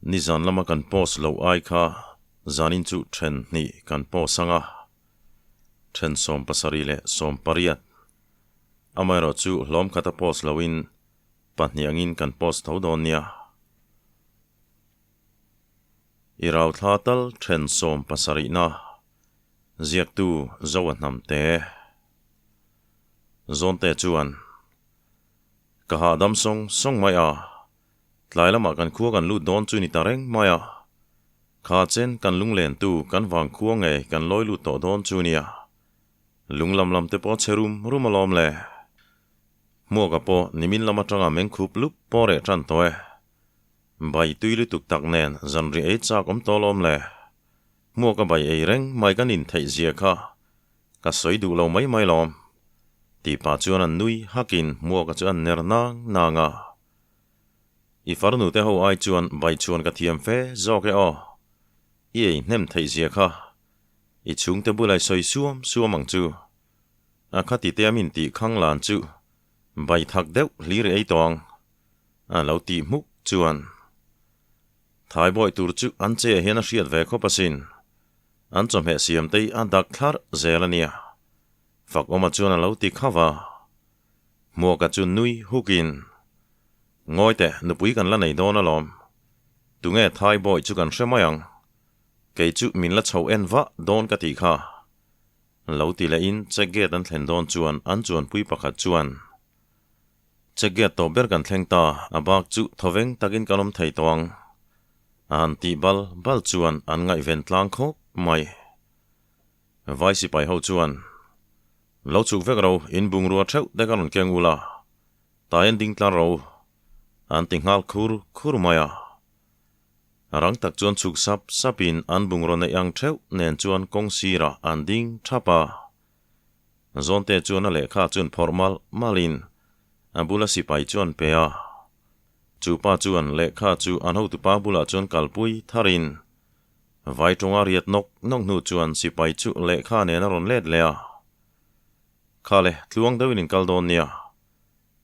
Nizan lama kan post loh ai kha zanin chu then hnih kan post ang a, then 78. Amaherawhchu hlawm khata post loin pahnih angin kan post tho dawn nia. I rauthla tal then 70 na ziaktu Zoa Hnamte. Zawnte chuan ka hahdam sawng sawng mai a, tlai lamah kan khua kan lut dawn chu ni ta reng mai a. Kha chen kan lunglentu kan vang khua nge kan lawi lut tawh dawn chu nia. Lung lam lam te pawh chhe rum rum alawm le. Hmuaka pawh nimin lam atanga meng khup lup pawh reh tan tawh e. Bai tui lutuk tak nen zanri ei chak awm tawh alawm le. Hmuaka bai ei reng mai kan intheih zia kha ka sawi duh lo mai mai lawm. Tih pah chuan an nui hakin Hmuaka chu an ner nang nang a. I farnu te ho ai chuan bai chhuan ka thiam fe zawk e aw. I ei hnem theih zia kha. I chhungte bulai sawi suam suam ang chu. A khati te a min tih khang lan chu bai thak deuh hlir ei tawh ang. A lo tih hmuk chuan Thai bawi tur chu an che ah hian a hriat ve khawp asin. An chawhmeh siam te hi a dak thlarh zel a nia. Fakawma chuan a lo ti khauh a. Hmuaka chu nui hukin, Ngawi teh, nupui kan la nei dawn alawm. Tunge Thai bawi chu kan hre mai ang. Kei chu min la chho en vah dawn ka tih kha. Lo ti lehin check gate an thlen dawn chuan an chuanpui pakhat chuan, Check gate tawp ber kan thleng ta, a bak chu thawveng takin kan awm thei tawh ang. A han tih bal bal chuan an ngaihven tlang khawp mai. Vai sipai ho chuan, Lo chhuk vek ro, in bungrua theuh te ka rawn keng ula, tai an ding tlar ro, an ti nghal khur khur mai a. Rang tak chuan chhuk sap sapin an bungraw neih ang theuh nen chuan kawng sirah an ding thap a. Zawnte chuan a lehkha chuan phawrh mal malin a bula sipai chuan pe a. Chu pa chuan lehkha chu an hotupa bulah chuan kalpui tharin Vai tawnga riat nawk nawk hnu chuan sipai chu lehkha nen a rawn let leh a. Kha le, tluang deuhin in kal dawn nia,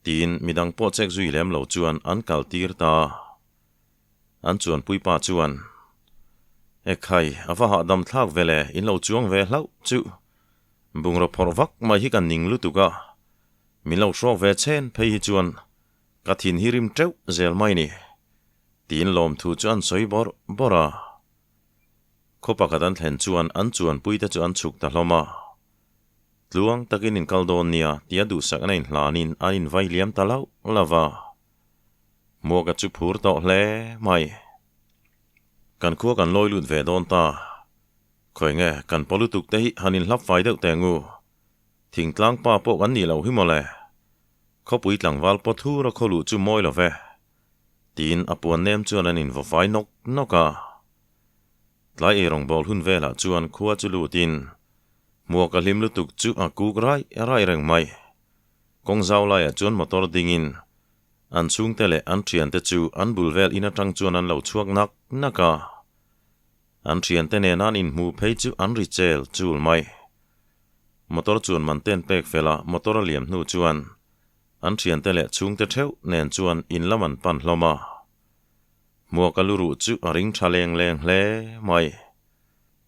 tiin midang pawh chek zui lem lo chuan an kal tir ta a. An chuanpui pa chuan, Ekhai, a va hahdam thlak ve le, in lo chuang ve hlauh chu. Bungraw phawrh vak mai hi ka ning lutuk a, min lo hrawk ve chhen phei hi chuan ka thin hi rim teuh zel mai ni. Tiin lawmthu chu an sawi bawrh bawrh a. Khaw pakhat an thlen chuan an chuanpuite chu an chhuk ta hlawm a. Tluang takin in kal dawn nia tia duhsakna inhlanin an invai liam ta lauh lauh a. Hmuaka chu phur tawh hle mai. Kan khua kan lawi lut ve dawn ta. Khawi nge kan paw lutuk te hi han inhlap fai deuh teh ngu. Thingtlang pa pawh kan nih loh hi mawle. Khawpui tlangval paw thur a khaw luh chu mawi lo ve. Tiin a puan nem chuan an invaw fai nawk nawk a. Tlai eirawng bawl hun velah chuan khua chu lutin hmuak a hlim lutuk chu a kuk raih raih reng mai. Kawng zau laiah chuan motor dingin an chhungte leh an thiante chu an bul vel in atang chuan an lo chhuak nak nak a. An thiante nen an inhmu phei chu an ri chel chul mai. Motor chuan man ten pek fel a motor a liam hnu chuan An thiante leh chhungte theuh nen chuan in lam an pan hlawm a. Hmuaka lu ruh chu a ring tha leng leng hle mai.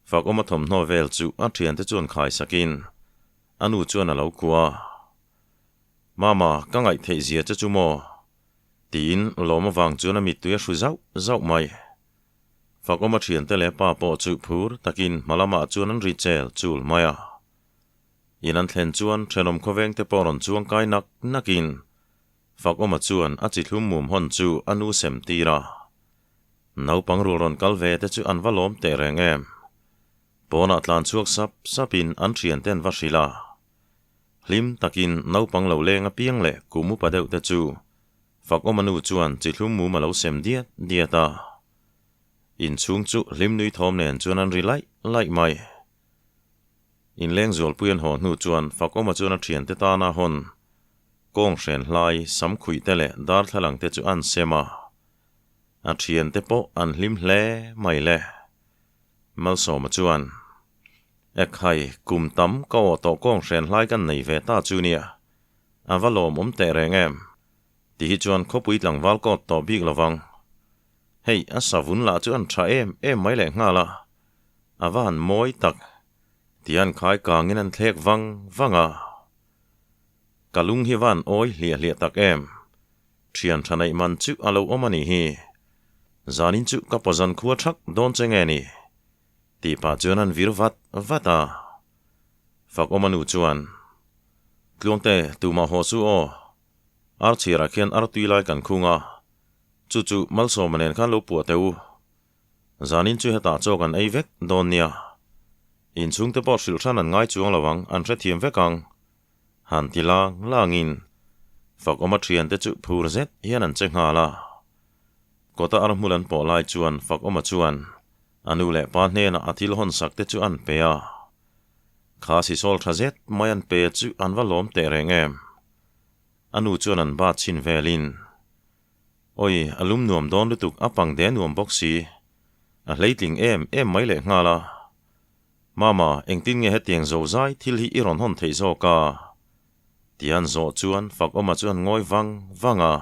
Fakawma thawmhnaw vel chu a thiante chuan khai sakin a nu chuan a lo kuah a. Mama, ka ngaih theih zia che chu maw? Tiin lawm avang chuan a mittui a hru zauh zauh mai. Fakawma thiante leh pa pawh chu phur takin hma lamah chuan an ri chel chul mai a. In an thlen chuan thenawm khawveng te pawh rawn chuang kai nak nakin Fakawma chuan a chi thlum mum hawn chu a nu sem tir a. Naupang rul rawn kal ve te chu an va lawm teh reng em. Pawnah tlan chhuak sap sapin an thian te an va hrilh a. Hlim takin naupang lo leng apiang leh kum upa deuh te chu Fakawma nu chuan chi thlum mum a lo sem diat diat a. Inchhung chu hlim nui thawm nen chuan an ri laih laih mai. Inleng zualpui an haw hnu chuan Fakawma chuan a thiante tana hawn kawng hren hlai, sam khuih te leh darthlalang te chu an sem a. A thiante pawh an hlim hle mai le. Malsawma chuan, Ekhai, kum tam ka awh tawh kawng hren hlai kan nei ve ta chu nia, a va lawmawm teh reng em? Ti hi chuan khawpui tlangval kawt tawh bik lovang. Hei, a savun lah chu an tha em em mai leh nghal a, a va han mawi tak, tia an khai kangin an thlek vang vang a. Ka lung hi va han awi hliah hliah tak em. Thian tha neih man chu a lo awm a nih hi. Zanin chu ka pawzan khua thak dawn che nge ni? Tih pah chuan an vir vat vat a. Fakawma nu chuan, Tluangte, tumah haw chu aw. Ar chhiarah khian ar tui lai kan khung a. Chu chu Malsawma nen khan lo puah teh u. Zanin chu hetah chaw kan ei vek dawn nia. Inchhungte pawh hrilh hran an ngai chuang lo ang, an hrethiam vek ang. Han ti lang langin Fakawma thiante chu phur zet hian an che nghal a. Kawta ar hmul an pawh lai chuan Fakawma chuan a nu leh pa hnenah a thil hawn sak te chu an pe a. Kha sisawl tha zet mai an pe chu an va lawm teh reng em. A nu chuan an bat chhin velin, Awi, a lum nuam dawn lutuk a pang de nuam bawk si. A hleitling em em mai leh nghal a. Mama, engtin nge hetiang zo zai thil hi i rawn hawn theih zawk a? Tian zawh chuan Fakawma chuan ngawi vang vang a.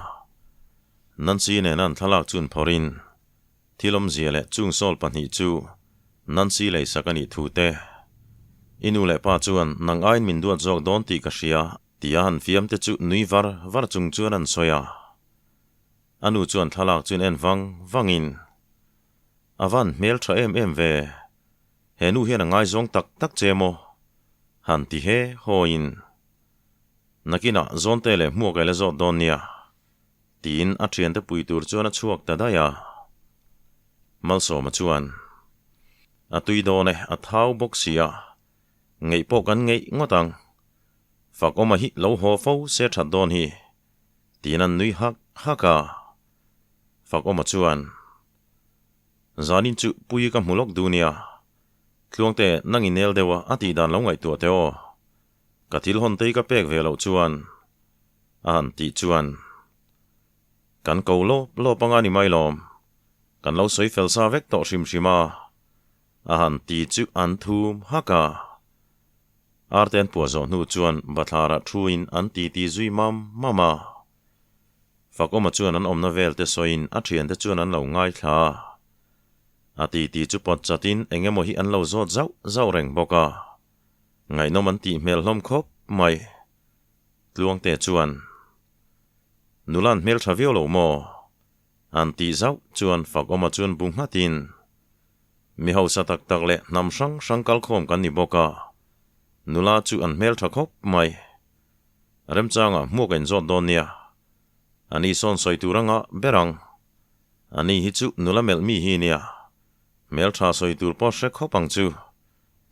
Nancy nena an thlalak chun phawrhin thil awmzia leh chung sawl pahnih chu Nancy leisak a nih thu te. I nu leh pa chuan nang aiin min duat zawk dawn tih ka hria tia han fiam te chu nui var var chung chuan an sawi a. A nu chuan thlalak chun en vang vangin, A van hmel tha em em ve. He nu hian a ngaizawng tak tak che maw? Han ti he hawiin, Nakinah zawnte leh hmuak ei la zawt dawn nia, tiin a thiante pui tur chuan a chhuak ta daih a. Malsawma chuan, A tui dawn e, a thau bawk si a, ngeih pawh kan ngeih ngawt ang. Fakawma hi lo haw fo se that dawn hi, tiin an nui hak hak a. Fakawma chuan, Zanin chu pui ka hmu lawk duh nia. Tluangte nang i nel deuh a, a tih dan lo ngaihtuah teh aw. Ka thil hawn tei ka pek ve loh chuan a han tih chuan kan ko lawp lawp anga ni mai lawm. Kan lo sawi fel sa vek tawh hrim hrim a, a han ti chu an thum hak a. Arte an puah zawh hnu chuan bathlarah thuin an titi zui mam mam a. Fakawma chuan an awmna vel te sawiin a thiante chuan an lo ngaithla a. A titi chu pawt chatin eng emaw hi an lo zawt zauh zauh reng bawk a. Ngaihnawm an tih hmel hlawm khawp mai. Tluangte chuan, Nula an hmeltha viau lo maw? An tih zauh chuan Fakawma chuan bu nghatin, Mi hausa tak tak leh hnam hrang hrang kalkhawm kan ni bawk a, nula chu an hmeltha khawp mai. Remchangah hmuak a inzawt dawn nia. Ani sawn sawi tur anga ber ang. Ani hi chu nula melh mi hi nia. Hmeltha sawi tur pawh hre khawp ang chu,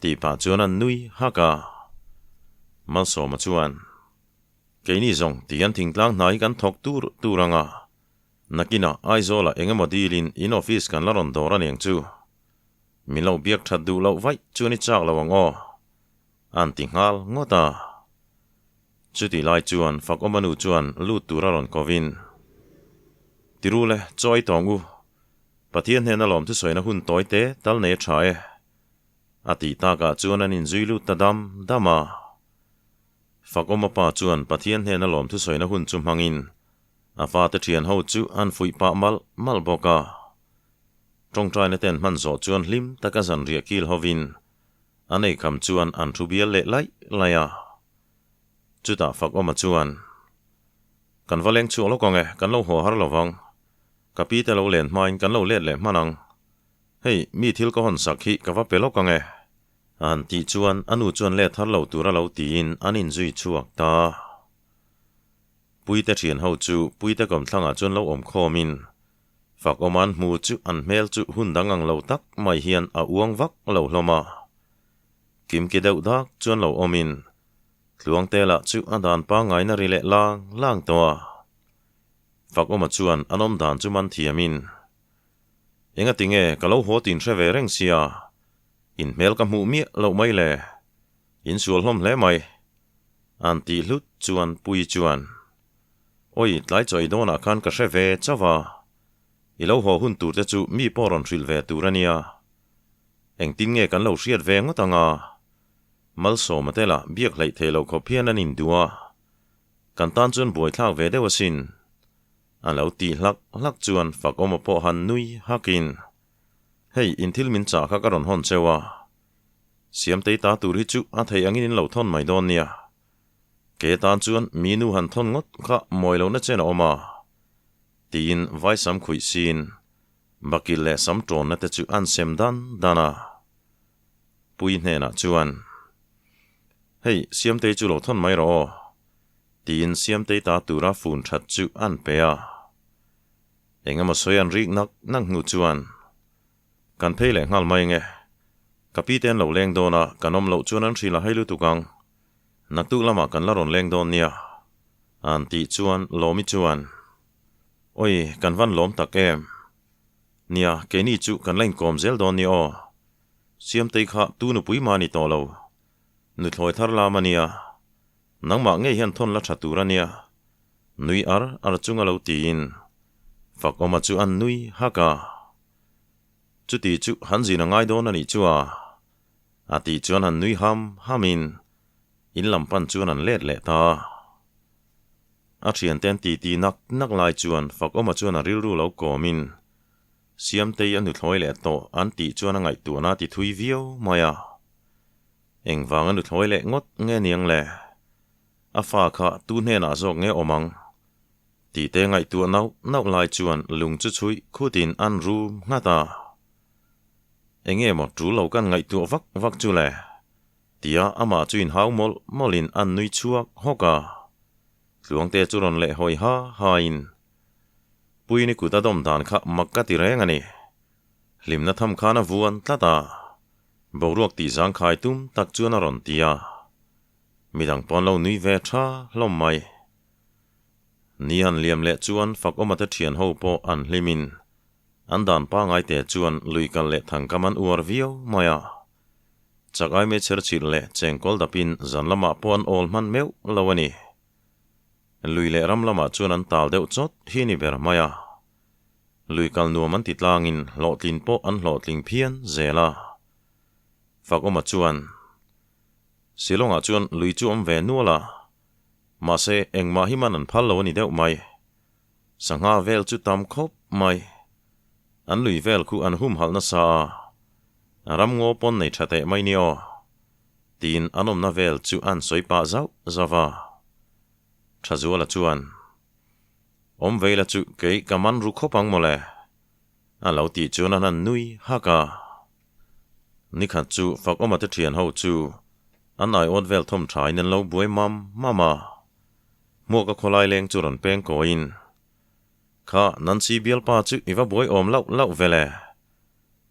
tih pah chuan a nui hak a. Malsawma chuan, Keini zawng tihian thingtlang hna hi kan thawk tur tur anga. Nakinah Aizawlah eng emaw dilin in office kan la rawn dawr a niang chu. Min lo biak that duh loh vaih chuan i chak lo ang aw. An ti nghal ngawt a. Chutih lai chuan Fakawma nu chuan lut tur a rawn kovin, Tiru le, chaw ei tawng u. Pathian hnena lawm thusawina hun tawi te tal nei a tha e. A tih takah chuan an inzui lut ta dam dam a. Fakawma pa chuan Pathian hnena lawm thusawina hun chu hmangin a fate thian ho chu an fuih pah malh malh bawk a. Tawngtaina te an hman zawh chuan hlim taka zanriah kil hovin A nei kham chuan an thu bial leh laih laih a. Chutah Fakawma chuan, Kan va leng chhuak lawk ang e, kan lo haw har lo vang. Ka pi te lo len hmain kan lo let leh hman ang. Hei, mi thil ka hawn sak hi ka va pe lawk ang e. A han tih chuan a nu chuan let har lo tur a lo tiin an inzui chhuak ta. Puite thian ho chu Puite kawmthlangah chuan lo awm khawmin Fak awm an hmu chu an hmel chu hun dang ang lo tak mai hian a uang vak lo hlawm a. Kimki deuh dak chuan lo awmin Tluangte lah chu a dan pangngaina ri leh lang lang tawh a. Fak awma chuan an awm dan chu man thiamin, Engati nge ka lo haw tin hre ve reng sia, in hmel ka hmuh miah loh mai le, in sual hlawm hle mai, an tih hlut chuan Puii chuan, Awi, tlai chaw i dawnah khan ka hre ve chauh a, i lo haw hun tur te chu mi pawh rawn hrilh ve tur a nia. Engtin nge kan lo hriat ve ngawt ang a? Malsawma te lah biak hleih thei lo khawp hian an induh a, kan tan chuan buaithlak ve deuh asin. A lo tih hlak hlak chuan Fakawma pawh han nui hakin, Hei, in thil min chah kha ka rawn hawn cheu a. Siamtei ta tur hi chu a thei angin in lo thawn mai dawn nia. Ke tan chuan mi nu han thawn ngawt kha mawi lohna chen a awm a. Tiin vaisam khuih siin bakil leh sam tawnna te chu an sem dan dan a. Pui hnenah chuan, Hei, Siamtei chu lo thawn mai rawh aw. Tiin Siamtei ta tura fun that chu an pe a. Engemaw sawi an rik nak nak hnu chuan, Kan phei leh nghal mai nge. Ka pi te an lo leng dawn a, kan awm loh chuan an hrilh a hai lutuk ang. Naktuk lamah kan la rawn leng dawn nia. An tih chuan Lawmi chuan, Awi, kan van lawm tak em. Nia, keini chu kan la inkawm zel dawn nia aw. Siamtei kha tu nupui mah a ni tawh lo. Nuthlawi thar lam a nia. Nangmah ngei hian thawn la tha tur a nia. Nui ar ar chunga lo tiin Fakawma chu an nui hak a. Chuti chu han zin a ngai dawn a nih chu a. A tih chuan han nui ham hamin in lam pan chuan an let leh ta. A thianten titi nak nak lai chuan Fakawma chuan a rilru lo kawmin Siamtei a nuthlawi leh tawh an tih chuan a ngaihtuahna a ti thui viau mai a. Engvang a nuthlawi leh ngawt nge niang le? A fa kha tu hnenah zawk nge awm ang? Tih te ngaihtuah nauh nauh lai chuan lung chu chhuih khutin an rum nghat a. Enge maw tul lo kan ngaihtuah vak vak chu le? Tia amah chu inhau mawlh mawlhin an nui chhuak hawk a. Tluangte chu rawn leh hawi ha hain, Puini kut a dawm dan kha mak ka ti reng a ni. Hlimna tham khan a vuan tlat a. Boruak tih zangkhai tum tak chuan a rawn ti a. Midang pawn lo nui ve tha hlawm mai. Ni han liam leh chuan Fakawma te thian ho pawh an hlimin an dan pangai te chuan lui kal leh thangkam an uar viau mai a. Chak ai mai chher chilh leh chengkawl dapin zan lamah pawh an awl hman meuh lo a ni. Lui leh ram lamah chuan an tal deuh chawt hi ni ber mai a. Lui kal nuam an ti tlangin hlawhtlin pawh an hlawhtling phian zel a. Fakawma chuan Shillong-ah chuan lui chu awm ve nual a, mahse engmah hi man an phal lo a ni deuh mai. Sangha vel chu tam khawp mai. An lui vel khu an humhalh nasa a, ram ngaw pawn nei tha teh mai ni aw. Tiin an awmna vel chu an sawi pah zauh zauh a. Thazuala chuan, Awm vei la chu kei ka man ru khawp ang mawle. A lo tih chuan an han nui hak a. Nikhat chu Fakawma te thian ho chu an aiawt vel thawm thain an lo buai mam mam a. Hmuaka khawlai leng chu rawn peng kawiin, Kha Nancy bialpa chu i va buai awm lauh lauh vel e.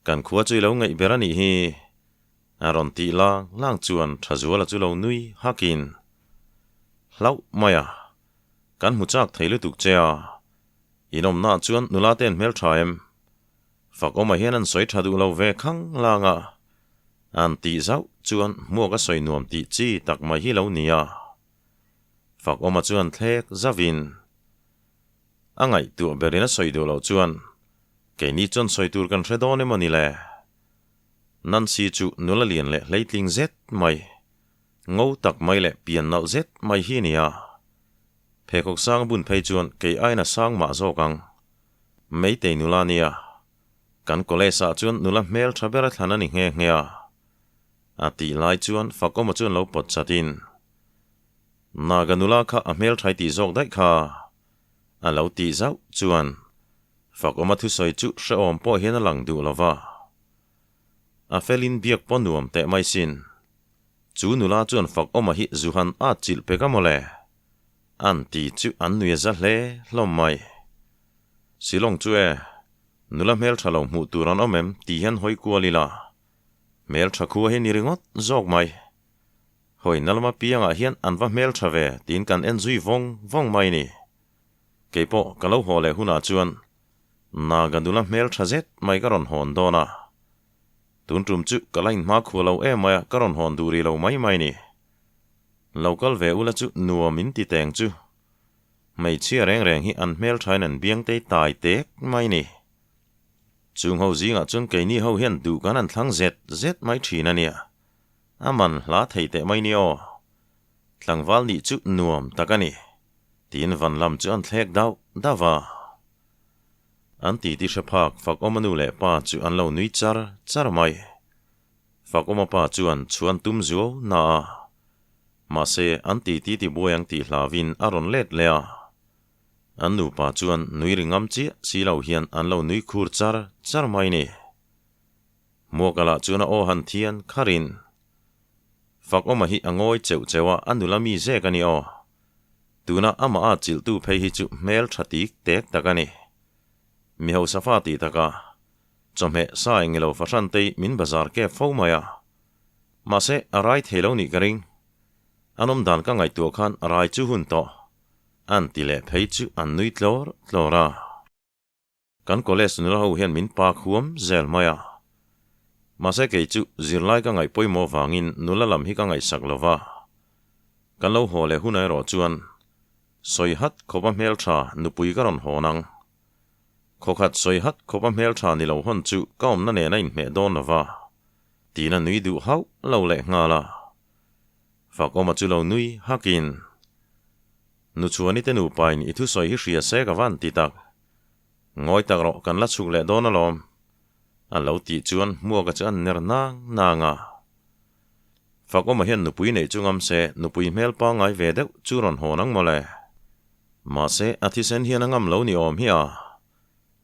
Kan khua chu i lo ngaih ber a nih hi. A rawn tih lang lang chuan Thazuala chu lo nui hakin, Hlauh mai a, kan hmu chak thei lutuk che a. Inawmnaah chuan nula te an hmel tha em? Fakawmah hian an sawi tha duh lo ve khang lang a, an tih zauh chuan hmuak a sawi nuam tih chi tak mai hi lo ni a. Fakawma chuan thlek zauhin a ngaihtuah berin a sawi duh loh chuan keini chuan sawi tur kan hre dawn emaw ni le? Nancy chu nula lian leh hleitling zet mai, ngo tak mai leh pian nalh zet mai hi a ni a. Pheikhawk sang bun phei chuan kei aiin a sang mah zawk ang. Meitei nula nia. Kan college ah chuan nula hmel tha ber a thlan a ni nghe nghe a. A tih lai chuan Fakawma chuan lo pawt chat in, Naga nula kha a hmel thai tih zawk daih kha. A lo tih zauh chuan Fakawma thusawi chu hrehawm pawh hian a lang duh lo va. A felin biak pawh nuam teh mai sin. Chu nula chuan Fakawma hi Zuhan a chilh pek a mawle. An ti chu an nui a za hle hlawm mai. Shillong chu e, nula hmeltha lo hmuh tur an awm em ti hian hawi kual ila. Hmeltha khua hi ni ringawt zawk mai. Hawi na lama piangah hian an va hmeltha ve tiin kan en zui vawng vawng mai ni. Keipawh ka lo haw leh hunah chuan Naga nula hmeltha zet mai ka rawn hawn dawn a. Tun tum chu ka la inhma khua lo em mai a, ka rawn hawn duh rih lo mai mai ni. Lo kal ve ula chu nuam in ti teng chu. Hmeichhia reng reng hi an hmelthain an biang tei tai tek mai ni. Chung ho zingah chuan keini ho hian duh kan an thlang zet zet mai thin a nia. A man hla thei teh mai ni aw. Tlangval nih chu nuam tak a ni. Tiin van lam chu an thlek dauh dauh a. An titi hre phak Fakawma nu leh pa chu an lo nui char char mai. Fakawma pa chuan chhuan tum zuau na a. Mahse, an titi tibuai ang tih hlauin a rawn let leh a. An nupa chuan nui ri ngam chiah si lo hian an lo nui khur char char mai ni. Hmuaka lah chuan a aw han thian kharin, Fakawma hi a ngawi cheuh cheuh a, a nula mi zek a ni aw. Tuna amah a chilhtu phei hi chu hmel tha tik tek tak a ni. Mi hausa fa tih takah chawhmeh sa eng ilo fahran te min bazar kep fo mai a. Mahse, a rai thei lo nih ka ring. An awm dan ka ngaihtuah khan a rai chu hun tawh. An ti leh phei chu an nui tlawr tlawr a. Kan college nula ho hian min pak huam zel mai a. Mahse kei chu zirlai ka ngaih pawimawh vangin nula lam hi ka ngaihsak lo va. Kan lo haw leh hun erawh chuan sawi hat khawpa hmeltha nupui ka rawn hawn ang. Khawkhat sawi hat khawpa hmeltha ni lo hawn chu ka awmna nen a inhmeh dawn lo va, tiin a nui duh hauh lo leh nghal a. Fakawma chu lo nui hakin, Nuchuani te nupain i thusawi hi hria se ka van ti tak. Ngawi tak rawh kan la chhuk leh dawn alawm. A lo tih chuan Hmuaka chu a ner nang nang a. Fakawma hian nupui neih chu ngam se nupui hmel pangngai ve deuh chu rawn hawn ang mawle. Mahse a thisen hian a ngam lo ni awm hi a.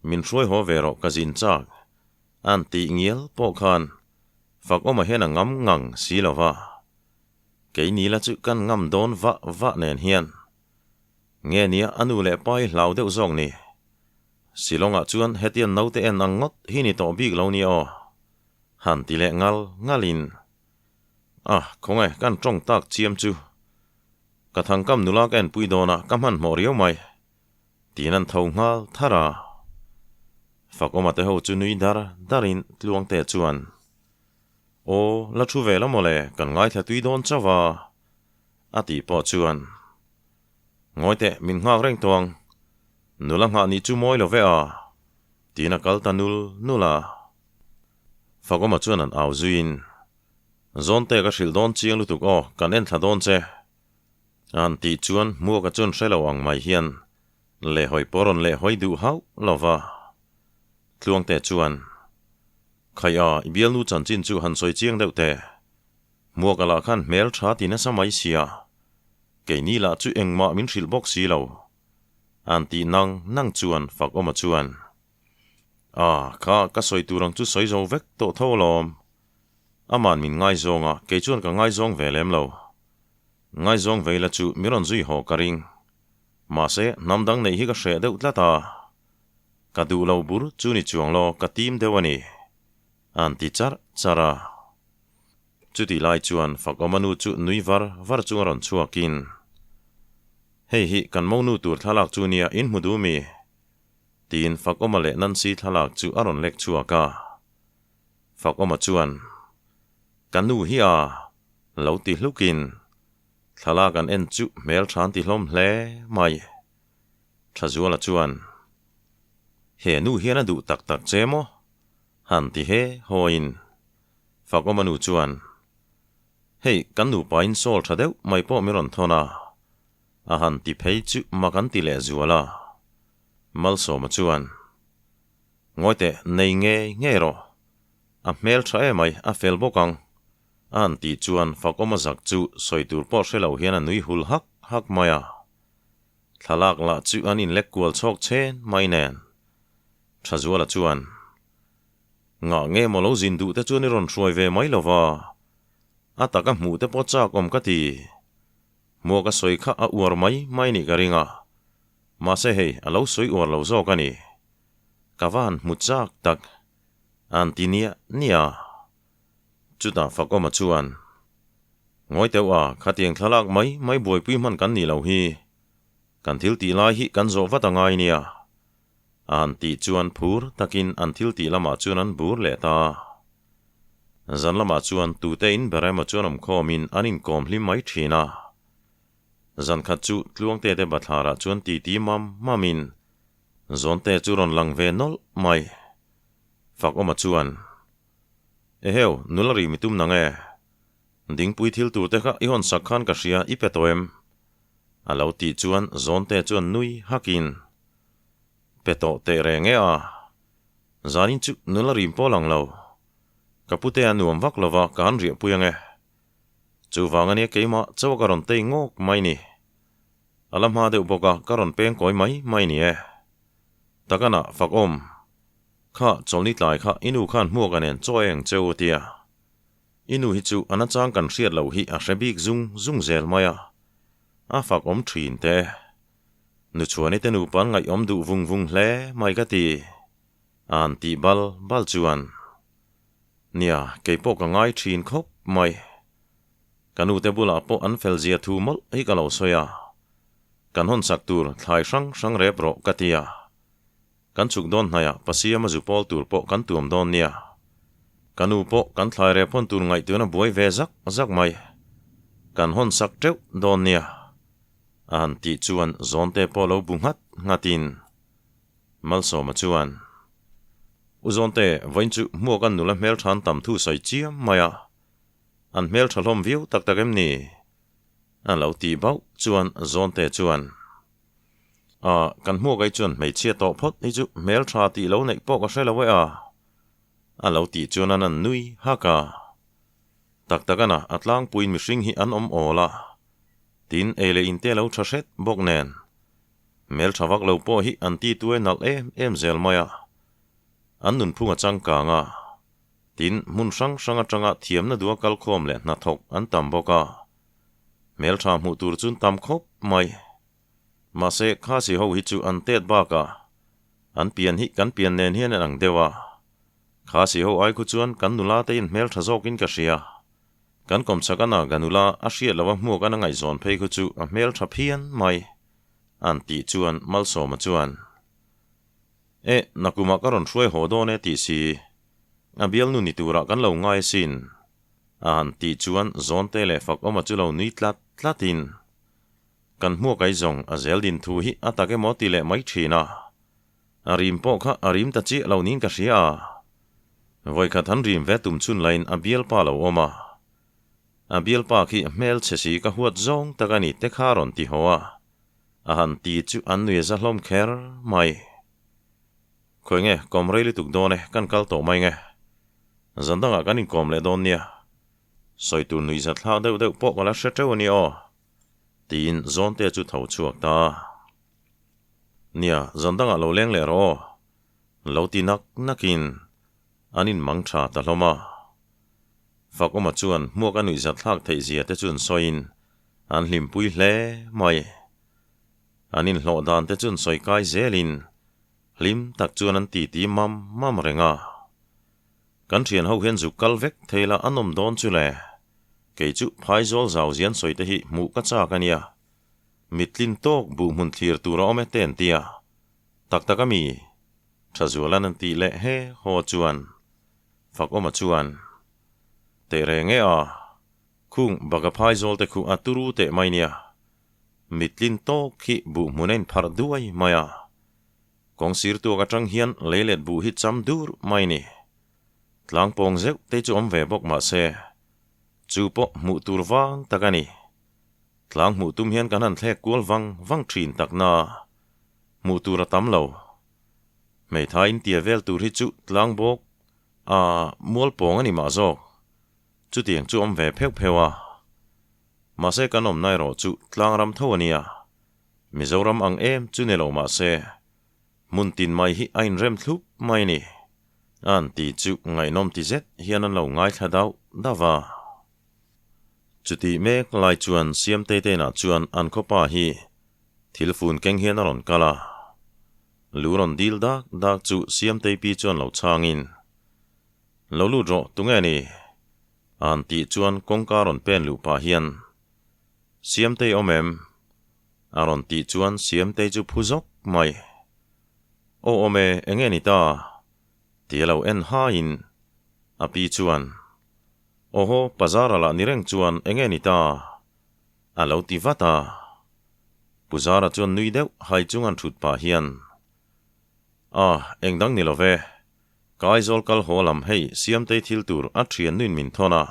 Min hruai haw ve rawh ka zin chak. An tih ngial pawh khan Fakawma hian a ngam ngang si lo va. Keini la chu kan ngam dawn vah vah nen hian nge nia a nu leh pa hi hlau deuh zawk ni. Shillong-ah chuan hetiang naute en ang ngawt hi ni tawh bik lo nia aw. Han ti leh ngal ngalin, Ah, khawnge kan tawng tak chiam chu. Ka thangkam nula ka enpui dawn a, ka hmanhmawh riau mai. Tiin an tho nghal thar a. Fakawma te ho chu nui dar darin Tluangte chuan, Aw, la thu ve la mawle, kan ngaithla tui dawn chauh a, a tih pawh chuan, Ngawi teh, min nghak reng tawh ang. Nula nghah nih chu mawi lo ve a, tiin a kal ta nul nul a. Fakawma chuan an au zuiin, Zawnte ka hrilh dawn chiang lutuk aw, kan en thla dawn che. A han tih chuan Hmuaka chuan hre lo ang mai hian lehhawi pawh rawn lehhawi duh hauh lo va. Tluangte chuan, Khai a, i bialnu chanchin chu han sawi chiang deuh teh. Hmuaka lah khan hmel tha ti nasa mai sia. Keini lah chu engmah min hrilh bawk si lo. An tih nang nang chuan Fakawma chuan, A, kha ka sawi tur ang chu sawi zo vek tawh tho alawm. Aman min ngaizawng a, kei chuan ka ngaizawng ve lem lo. Ngaizawng vei la chu mi rawn zui haw ka ring. Mahse, hnam dang neih hi ka hreh deuh tlat a. Ka duh lo bur chu ni chuang law ka tim deuh a ni. An ti charh charh a. Chutih lai chuan Fakawma nu chu nui var var chung a rawn chhuakin, Hei hi kan monu tur thlalak chu nia in hmu duh mi? Tiin Fakawma leh Nancy thlalak chu a rawn lek chhuak a. Fakawma chuan, Ka nu hi a lo ti hlukin thlalak an en chu hmel tha an ti hlawm hle mai. Thazuala chuan, He nu hian a duh tak tak che maw? Han ti he hawiin Fakawma nu chuan, Hei, kan nupain sawl tha deuh mai pawh min rawn thawn a, a han ti phei chu mak an ti leh zual a. Malsawma chuan, Ngawi teh, nei ngei ngei rawh. A hmel tha emai, a fel bawk ang. A han tih chuan Fakawma zak chu sawi tur pawh hre lo hian a nui hul hak hak mai a. Thlalak lah chu an inlek kual chhawk chen mai nen. Thazuala chuan, Ngah nge maw lo zin duh te chuan i rawn hruai ve mai lo va, a taka hmuh te pawh chak awm ka ti. Hmuak a sawi kha a uar mai mai nih ka ring a, mahse hei a lo sawi uar lo zawk a ni. Ka va han hmu chak tak, an ti nia nia. Chutah Fakawma chuan, Ngawi teuh a, khatiang thlalak mai mai buaipui hman kan nih loh hi. Kan thil tih lai hi kan zawh vat a ngai nia. A han tih chuan phur takin an thil tih lamah chuan an bur leh ta. Zan lamah chuan tute in ber emaw chuan awmkhawmin an inkawm hlim mai thin a. Zan khat chu Tluangte te bathlarah chuan titi mam mamin Zawnte chu rawn lang ve nawlh mai. Fakawma chuan, Eheu, nula ri mi tum nang e. Dingpui thil tur te kha i hawn sak khan ka hria i pe tawh em? A lo tih chuan Zawnte chuan nui hakin. Pe tawh teh reng e a. Zanin chu nula rim pawh lang lo. Ka pute a nuam vak lova ka han riahpui ang e. Chuvang ania keimah chauh ka rawn tei ngawk mai ni. A la hma deuh bawk a, ka rawn peng kawi mai mai ni e. Takana fak awm. Kha chawlhni tlai kha i nu khan hmuak a nen chaw eng che u tia. I nu hi chu a nachang kan hriat loh hi a hre bik zung zung zel mai a. A fak awm thin te. Nu chuan i te nupa an ngaihawm duh vung vung hle mai ka ti. An tih bal bal chuan. Nia, kei pawh ka ngai thin khawp mai. Ka nute bulah pawh an fel zia thu mawlh hi ka lo sawi a. Kan hawn sak tur thlai hrang hrang rep rawh ka ti a. Kan chhuk dawn hnaiah Pasiama zu pawl tur pawh kan tuam dawn nia. Ka nu pawh kan thlai rep hawn tur ngaihtuahna buai ve zak zak mai. Kan hawn sak teuh dawn nia. A han tih chuan Zawnte pawh lo bu nghat nghatin Malsawma chuan, U Zawnte, vawiin chu hmuak an nula hmeltha an tam thu sawi chiam mai a. An hmeltha hlawm viau tak tak em ni? A lo tih bauh chuan Zawnte chuan, A, kan hmuak ai chuan hmeichhia tawh phawt hi chu hmeltha tih lo neih pawh ka hre lo e a. A lo tih chuan an an nui hak a. Tak tak ana, a tlangpuiin mihring hi an awm awl a. Tin, ei leh inte lo tha hret bawk nen. Hmeltha vak lo pawh hi an ti tuai nalh em em zel mai a. An nunphung a changkang a. Tin, hmun hrang hrang atanga thiamna duha kalkhawm leh hnathawk an tam bawk a. Hmeltha hmuh tur chun tam khawp mai. Mahse, Khasi ho hi chu an tet bakah an pian hi kan pian nen hian an ang deuh a. Khasi ho ai khu chuan kan nula te in hmeltha zawkin ka hria. Kan kawmchhak a Naga nula a hriat loh a hmuak an a ngaihzawn phei khu chu a hmeltha phian mai, an tih chuan Malsawma chuan, Eh, nakumah ka rawn hruai haw dawn e tih si, a bialnu ni turah kan lo ngai asin, a han tih chuan Zawnte leh Fakawma chu lo nui tlat tlatin, Kan hmuak ai zawng a zel din thu hi a tak emaw ti leh mai thin a. A rim pawh kha a rim ta chiah lo niin ka hria a. Vawikhat han rim ve tum chhun laiin a bialpa lo awm a. A bialpa khi hmel chhe si ka huat zawng tak a ni te kha rawn ti haw a. A han ti chu an nui a za hlawm kher mai. Khawi nge kawm rei lutuk dawn e, kan kal tawh mai nge. Zan dangah kan inkawm leh dawn nia. Sawi tur nuihzat thlak deuh deuh pawh ka la hre teuh a ni aw. Tiin Zawnte chu tho chhuak ta. Nia, zan dangah lo leng leh rawh aw. Lo ti nak nakin an inmang tha ta hlawm a. Fakawma chuan hmuak a nuihzat thlak theih zia te chuan sawiin an hlimpui hle mai. An inhlawh dan te chuan sawi kai zelin hlim tak chuan an titi mam mam reng a. Kan thian ho hian zuk kal vek thei la a nawm dawn chu le. Kei chu phaizawl zau zian sawi te hi hmuh ka chak a nia. Mittlin tawk buh hmun thlir tur a awm e te an ti a. Tak tak a mi? Thazualan an tih leh he haw chuan Fakawma chuan Teh reng e a, khung baka phaizawl te khu a turu teh mai nia. Mittlin tawk hi buh hmun a inpharh duai mai a. Kawng sir tuak atang hian lei let buh hi cham dur mai ni. Tlang pawng zeuh te chu awm ve bawk mah se, chu pawh hmuh tur vang tak a ni. Tlang hmuh tum hian kan han thlek kual vang vang thin tak na, hmuh tur a tam lo. Hmeithai intia vel tur hi chu tlang bawk a mual pawng a ni mah zawk. Chutiang chu awm ve pheuh pheuh a. Mahse kan awmna erawh chu tlang ram tho a nia. Mizoram ang em chu ni lo mah se, hmun tin mai hi a inrem thlup mai ni. An ti chu ngaihnawm ti zet hian an lo ngaithla dauh dauh a. Chutih mek lai chuan Siamtei te inah chuan an khawpa hi thil fun keng hian a rawn kal a. Lu rawn dil dak dak chu Siamtei pi chuan lo chhangin, Lo lut rawh, tunge ni? An tih chuan kawngka rawn pen luh pah hian, Siamtei awm em? A rawn tih chuan Siamtei chu phu zawk mai. Aw awm e, enge ni ta? Ti a lo en haiin a pi chuan, Awhaw, Pazara lah ni reng chuan enge ni ta? A lo ti vat a. Puzara chuan nui deuh hai chung an thut pah hian, A, eng dang ni lo ve. Ka Aizawl kal haw lam hei Siamtei thil tur a thian nuin min thawn a.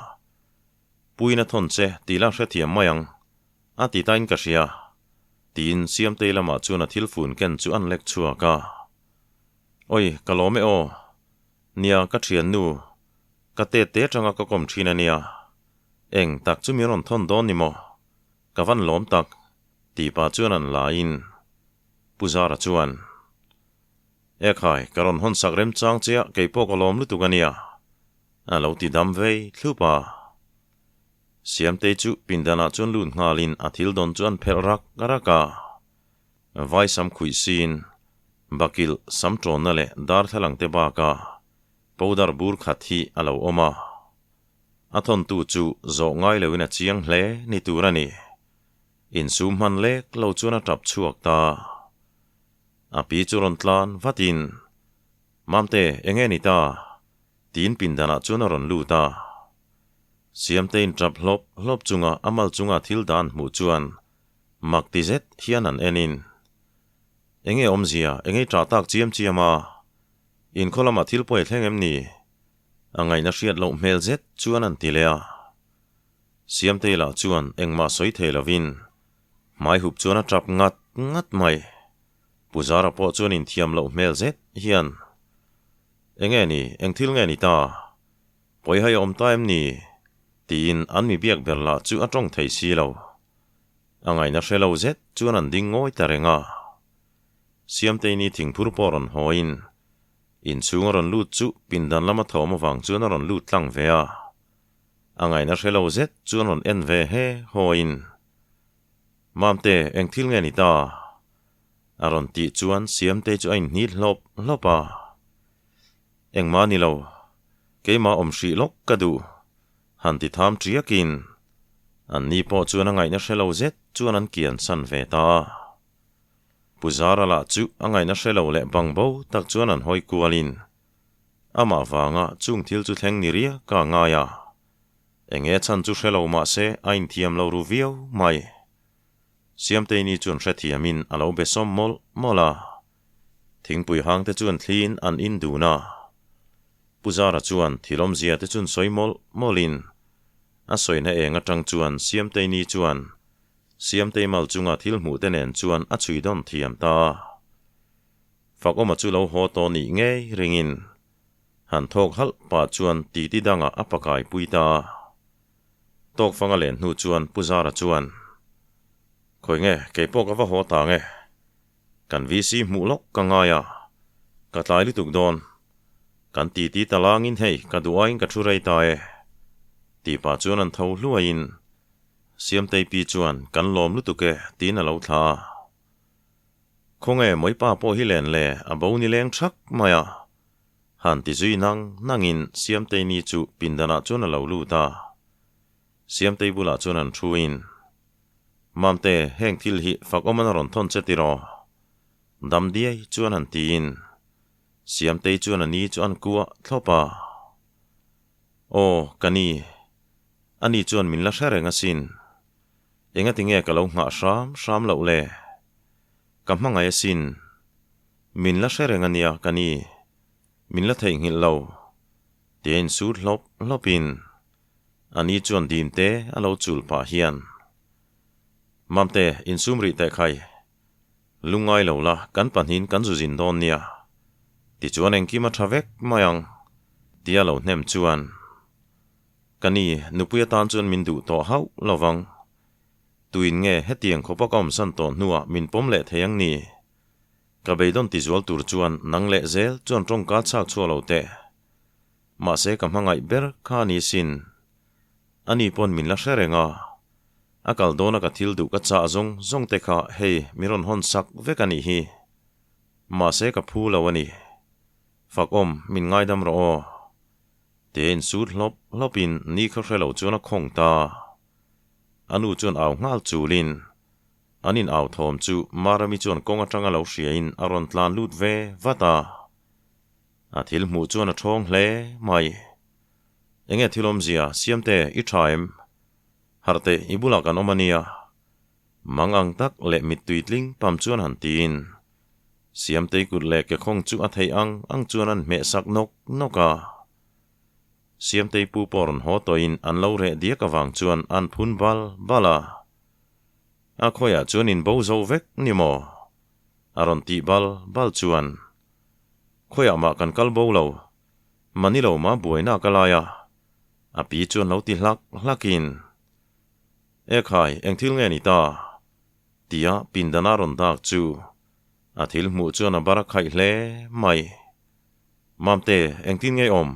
Puiin a thawn che tih la hrethiam mai ang. A ti tain ka hria. Tiin Siamtei lamah chuan a thil fun ken chu an lek chhuak a. Oi, ka lawm e aw. Nia, ka thiannu, ka tet te atanga ka kawm thin a nia. Eng tak chu min rawn thawn dawn ni maw? Ka van lawm tak, tih pah chuan an la in. Pu Zara chuan, E khai, ka rawn hawn sak remchang che a, kei pawh ka lawm lutuk a nia, a lo ti dam vei thlup a. Siamtei chu pindanah chuan lut nghalin a thil dawn chu an phelh rak rak a. Vai sam khuih sin, bakilh sam tawnna leh darthlalang te bakah powder bur khat hi a lo awm a. A thawntu chu zawh ngai loin a chiang hle ni tur a ni. Insum hman lek lo chuan a tap chhuak ta. A pi chu rawn tlan vatin, Mamte, enge ni ta? Tiin pindanah chuan a rawn lut a. Siamtein tap hlawp hlawp chunga a mal chunga thil dan hmuh chuan mak ti zet hian an en in, Enge awmzia, enge i ṭah tak chiam chiam a? Inkhaw lamah thil pawh i thleng em ni? A ngaihna hriat loh hmel zet chuan an ti leh a. Siamtei lah chuan engmah sawi thei lovin hmai hup chuan a tap ngat ngat mai. Pu Zara pawh chuan inthiam loh hmel zet hian, Enge ni, eng thil nge ni ta? Pawihai a awm ta em ni? tiin an mi biak ber lah chu a tawng thei si lo. A ngaihna hre lo zet chuan an ding ngawi ta reng a. Siamteini thingphur pawh rawn hawiin inchhung a rawn lut chu pindan lama thawm avang chuan a rawn lut tlang ve a. A ngaihna hre lo zet chuan rawn en ve he hawiin, Mamte, eng thil nge ni ta? a rawn tih chuan Siamtei chu a inhnit hlawp hlawp a. Engmah ni lo, keimah awm hrih lawk ka duh, han ti tham ṭiakin an ni pawh chuan a ngaihna hre lo zet chuan an kian san ve ta a. Pu Zara lah chu a ngaihna hre lo leh bang bo tak chuan an hawi kualin amah vanga chung thil chu thleng ni riak ka ngai a, enge chhan chu hre lo mah se a inthiam lo ru viau mai. Siamteini chuan hrethiamin a lo be sawm mawlh mawlh a. Thingpui hang te chuan thliin an in dun a. Pu Zara chuan thil awmzia te chun sawi mawlh mawlhin a sawina eng atang chuan Siamteini chuan Siamtei mal chunga thil hmuh te nen chuan a chhui dawn thiam ta a. Fakawma chu lo haw tawh nih ngei ringin han thawk halh pah chuan titi dangah a pakai pui ta a. Tawk fanga len hnu chuan Pu Zara chuan, Khawi nge, kei pawh ka va haw ta nge. Kan VC hmuh lawk ka ngai a, ka tlai lutuk dawn. Kan titi ta langin hei ka duh aiin ka thu rei ta e. Tih pah chuan an tho hluaiin Siamtei pi chuan kan lawm lutuk e tiin a lo thla a. Khawnge Mawipa pawh hi len le a bo ni leng thak mai a. Han ti zui nang nangin Siamtei ni chu pindanah chuan a lo lut a. Siamtei bulah chuan an thuin. Mamte, heng thil hi fak awm an rawn thawn che tiraw? Dam diai chuan han tiin Siamtei chuan a ni chu an kuah thlawp a. Aw, ka ni. Ani chuan min la hre reng asin. Engati nge ka lo nghah hram hram loh le? Ka hmangaih asin. Min la hre reng ania, ka ni. Min la theihnghilh lo. Tia insut hlawp hlawpin Ani chuan dim te a lo chul pah hian, Mamte, insum rih teh khai. Lungngai lo la, kan pahnihin kan zu zin dawn nia. Tichuan engkim a tha vek mai ang, tia lo hnem chuan, Ka ni, nupui atan chuan min duh tawh hauh lo vang. Tuin nge hetiang khawpa ka awmsan tawh hnuah min pawm leh thei ang ni? Ka beidawn tizual tur chuan nang leh zel chuan tawngka chhak chhuah lo teh. Mahse ka hmangaih ber kha a ni sin. Ani pawn min la hre reng a. A kal dawna ka thil duh ka chah zawng zawng te kha hei min rawn hawn sak vek a nih hi. Mahse ka phu lo a ni. Fakawm, min ngaidam rawh aw. Tia insut hlawp hlawpin ni kha hre lo chuan a khawng ta. A nu chuan au nghal chulin an in au thawm chu Marami chuan kawng atanga lo hriain a rawn tlan lut ve vat a. A thil hmuh chuan a ṭhawng hle mai. Enge thil awmzia, Siamte, i ṭha em? Harh teh, i bulah kan awm a nia. Mang ang tak leh mittui tling pam chuan han tiin. Siamtei kut leh kekhawng chu a theih ang ang chuan an hmeh sak nawk nawk a. Siamtei pu pawh rawn haw tawhin an lo reh diak avang chuan an phun bal bal a. A khawiah chuan in bo zo vek ni maw? A rawn tih bal bal chuan. Khawiah mah kan kal bo lo. Mani lo mah buaina ka lai a. A pi chuan lo ti hlak hlakin, E khai, eng thil nge ni ta? Tia pindana rawn dak chu a thil hmuh chuan a bar a khaih hle mai. Mamte, engtin nge awm?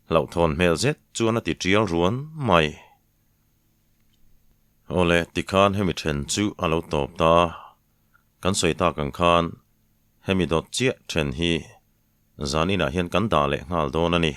Hlauhthawn hmel zet chuan a ti tial ruan mai. Awle, tikhan hemi then chu a lo tawp ta. Kan sawi tak ang khan hemi dawt chiah then hi zaninah hian kan dah leh nghal dawn a ni.